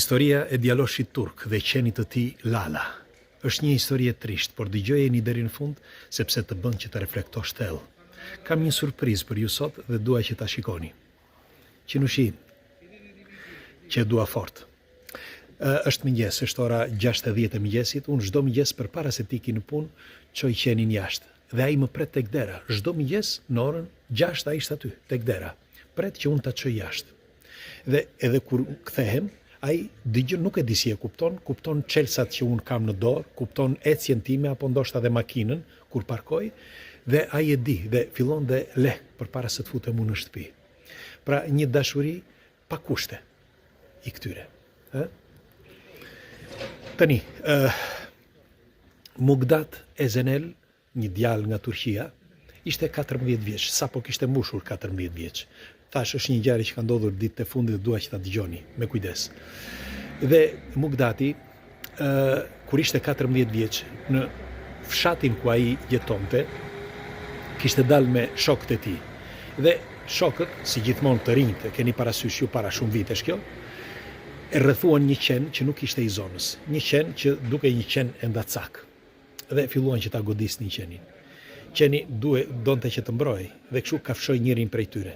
Historia e djaloshit turk dhe qenit të tij Lala. Është një histori e trishtë, por dëgjojeni deri në fund sepse të bën që të reflektosh thellë. Kam një surprizë për ju sot dhe dua që ta shikoni. Qenushi im, që e dua fort. Është mëngjes, është ora 6:10 e mëngjesit, unë çdo mëngjes përpara se të iki në punë, çoj qenin jashtë dhe ai më pret tek dera. Çdo mëngjes në orën 6 ai është aty tek dera. Pret që unë ta çoj jashtë. Dhe edhe kur kthehem, ai dëgjon nuk e di si e kupton, kupton çelësat që unë kam në dorë, kupton ecjen time apo ndoshta dhe makinën kur parkoj dhe ai e di dhe fillon dhe leh përpara se të futem unë në shtëpi. Pra një dashuri pa kushte i këtyre. Ë? Tani, ë uh, Mugdat Ezenel Një djalë nga Turqia, ishte 14 vjeç, sapo kishte mbushur 14 vjeç. Thashë, është një ngjarje që ka ndodhur ditët e fundit dhe dua që ta dëgjoni me kujdes. Dhe Mugdati, ë kur ishte 14 vjeç, në fshatin ku ai jetonte, kishte dalë me shokët e tij. Dhe shokët, si gjithmonë të rinjtë, keni parasysh ju para shumë vitesh kjo, e rrethuan një qen që nuk ishte i zonës, një qen që dukej një qen endacak. dhe filluan që ta godisnin qenin. Qeni duhe donte që të mbrohej dhe kështu kafshoi njërin prej tyre.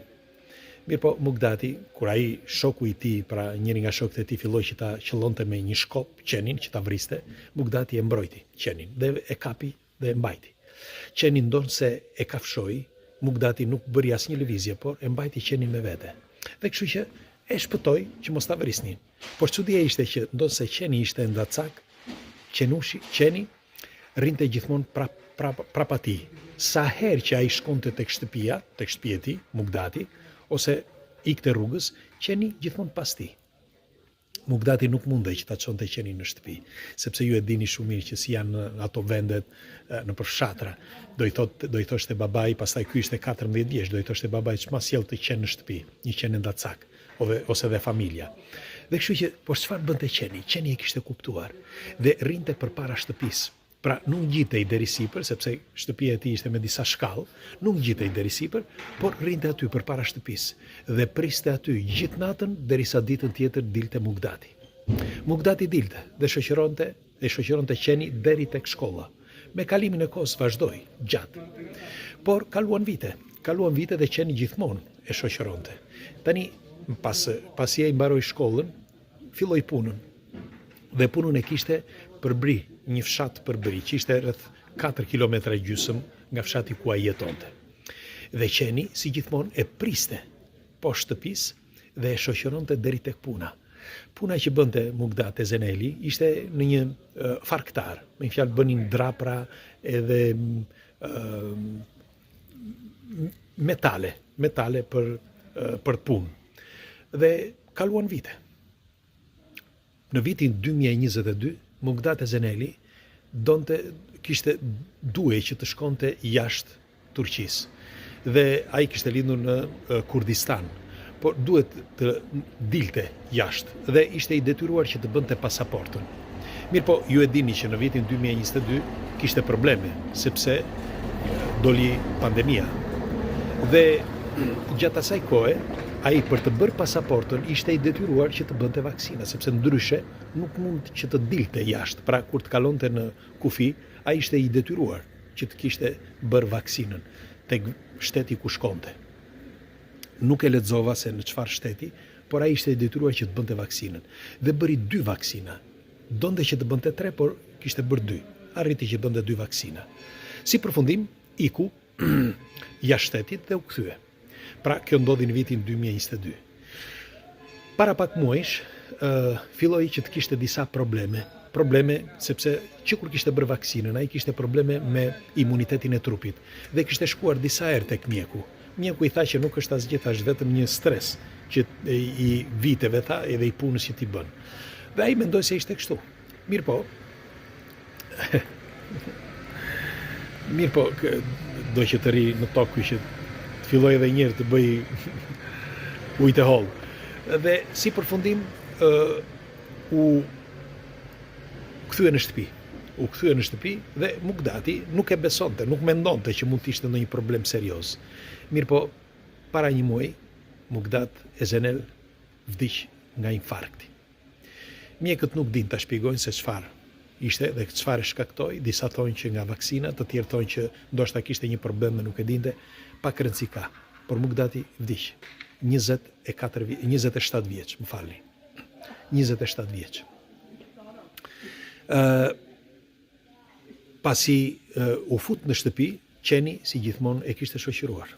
Mirëpo Mugdati, kur ai shoku i tij, pra njëri nga shokët e tij filloi që ta qëllonte me një shkop qenin që ta vriste, Mugdati e mbrojti qenin dhe e kapi dhe e mbajti. Qeni ndonëse e kafshoi, Mugdati nuk bëri asnjë lëvizje, por e mbajti qenin me vete. Dhe kështu që e shpëtoi që mos ta vrisnin. Por çudia ishte që ndonëse qeni ishte endacak, qenushi, qeni rrinte gjithmonë prap, prap, prapa tij. Sa herë që ai shkonte tek shtëpia, tek shtëpia e tij, Mugdati, ose ikte rrugës, qeni gjithmonë pas tij. Mugdati nuk mundej që ta çonte qenin në shtëpi, sepse ju e dini shumë mirë që si janë ato vendet nëpër fshatra. Do i thot, do i thoshte babai, pastaj ky ishte 14 vjeç, do i thoshte babai ç'ma sjell këtë qen në shtëpi, një qen endacak. ove, ose dhe familja. Dhe kështu që, por çfarë bënte qeni? Qeni e kishte kuptuar dhe rrinte përpara shtëpisë. Pra nuk ngjitej deri sipër, sepse shtëpia e tij ishte me disa shkallë, nuk ngjitej deri sipër, por rrinte aty përpara shtëpisë dhe priste aty gjithë natën derisa ditën tjetër dilte Mugdati. Mugdati dilte dhe shoqëronte e shoqëronte qeni deri tek shkolla. Me kalimin e kohës vazhdoi gjatë. Por kaluan vite, kaluan vite dhe qeni gjithmonë e shoqëronte. Tani pas pasi ai mbaroi shkollën, filloi punën. Dhe punën e kishte përbri, një fshat përbri, që ishte rreth 4 kilometra e gjysëm nga fshati ku ai jetonte. Dhe qeni, si gjithmonë, e priste poshtë shtëpisë dhe e shoqëronte deri tek puna. Puna që bënte Mugdat Ezeneli ishte në një farkëtar, me një fjalë bënin drapra edhe metale, metale për për punë. Dhe kaluan vite. Në vitin 2022, Mugdat Ezeneli donte kishte duhej që të shkonte jashtë Turqisë. Dhe ai kishte lindur në Kurdistan, por duhet të dilte jashtë dhe ishte i detyruar që të bënte pasaportën. Mirëpo, ju e dini që në vitin 2022 kishte probleme, sepse doli pandemia. Dhe gjatë asaj kohe, ai për të bërë pasaportën ishte i detyruar që të bënte vaksina, sepse ndryshe nuk mund që të dilte jashtë. Pra kur të kalonte në kufi, ai ishte i detyruar që të kishte bërë vaksinën tek shteti ku shkonte. Nuk e lexova se në çfarë shteti, por ai ishte i detyruar që të bënte vaksinën. Dhe bëri dy vaksina. Donte që të bënte tre, por kishte bërë dy. Arriti që bënte dy vaksina. Si përfundim, iku jashtë shtetit dhe u kthye. Pra, kjo ndodhi në vitin 2022. Para pak muajsh, filloi që të kishte disa probleme. Probleme sepse që kur kishte bërë vaksinën, ai kishte probleme me imunitetin e trupit dhe kishte shkuar disa herë tek mjeku. Mjeku i tha që nuk është asgjë, tha është vetëm një stres që i viteve tha edhe i punës që ti bën. Dhe ai mendoi se ishte kështu. Mirëpo, Mirëpo, do që të rri në tokë që të filloj edhe njëherë të bëj ujë të hollë. Dhe si përfundim, uh, u kthye në shtëpi. U kthye në shtëpi dhe Mugdati nuk e besonte, nuk mendonte që mund të ishte ndonjë problem serioz. Mirëpo, para një muaji, Mugdat Ezenel vdiq nga infarkti. Mjekët nuk dinë ta shpjegojnë se çfarë ishte dhe çfarë e shkaktoi, disa thonë që nga vaksina, të tjerë thonë që ndoshta kishte një problem dhe nuk e dinte, pak rëndësi ka. Por Mugdati vdiq, 24 27 vjeç, më falni. 27 vjeç. Ë pasi u fut në shtëpi, qeni si gjithmonë e kishte shoqëruar.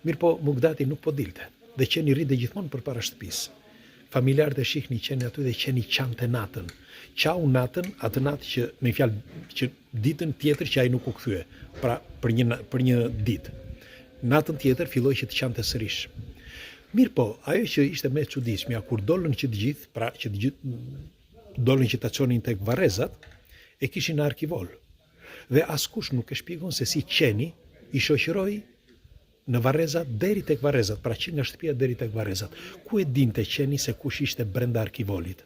Mirëpo Mugdati nuk po dilte dhe qeni rrinte gjithmonë përpara shtëpisë. Familjarët e shihnin qenin aty dhe qeni qante natën. Qau natën, atë natë që, me një fjalë, që ditën tjetër që ai nuk u kthye, pra për një për një ditë. Natën tjetër filloi që të qante sërish. Mirëpo, ajo që ishte më e çuditshmja, kur dolën që të gjithë, pra që të gjithë dolën që ta çonin tek varrezat, e kishin në arkivol. Dhe askush nuk e shpjegon se si qeni i shoqëroi në varreza deri tek varrezat, pra që nga shtëpia deri tek varrezat. Ku e dinte qeni se kush ishte brenda arkivolit?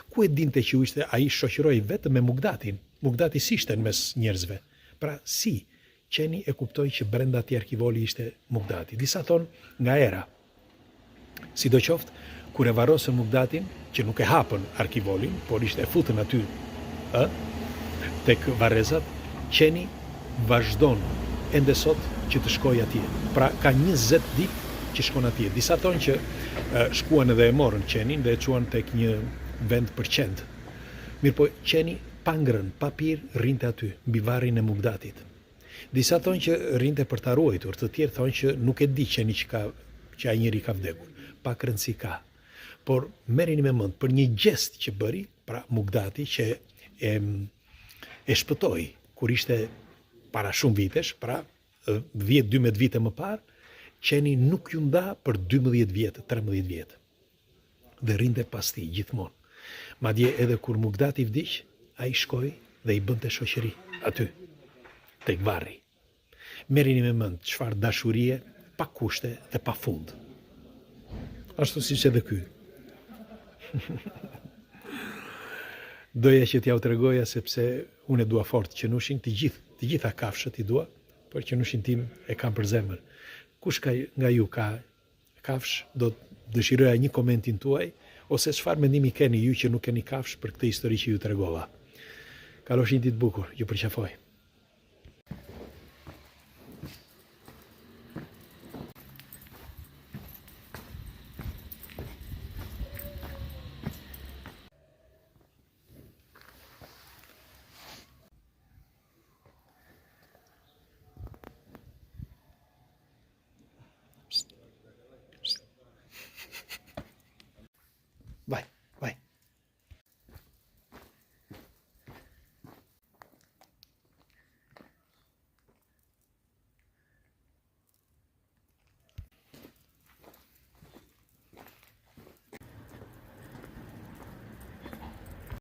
Ku e dinte që ishte ai shoqërohej vetëm me Mugdatin? Mugdati s'ishte në mes njerëzve. Pra si qeni e kuptoi që brenda atij arkivoli ishte Mugdati? Disa thonë nga era. Sidoqoftë, kur e varrosën Mugdatin, që nuk e hapën arkivolin, por ishte e futën aty, ë, tek varrezat, qeni vazhdon ende sot që të shkojë atje. Pra ka 20 ditë që shkon atje. Disa thonë që shkuan edhe e morën qenin dhe e çuan tek një vend për qentë. Mirëpo qeni pa ngrënë, pa pirë, rrinte aty, mbi varrin e Mugdatit. Disa thonë që rrinte për ta ruajtur, të tjerë thonë që nuk e di qeni që ka që ai njeri ka vdekur. Pak rëndësi ka. Por merreni me mend për një gjest që bëri, pra Mugdati që e e shpëtoi kur ishte para shumë vitesh, pra 10-12 vite më parë, qeni nuk iu nda për 12 vjet, 13 vjet. Dhe rrinte pas tij gjithmonë. Madje edhe kur Mugdati vdiq, ai shkoi dhe i bënte shoqëri aty, tek varri. Merrini me mend çfarë dashurie pa kushte dhe pa fund. Ashtu siç edhe ky. Doja që t'jua tregoja sepse unë e dua fort qenushin, të gjithë, të gjitha kafshët i dua, por qenushin tim e kam për zemër. Kush ka nga ju ka kafshë, do të dëshiroja një komentin tuaj, ose çfarë mendimi keni ju që nuk keni kafshë për këtë histori që ju tregova. Kalofshi një ditë të bukur, ju përqafoj.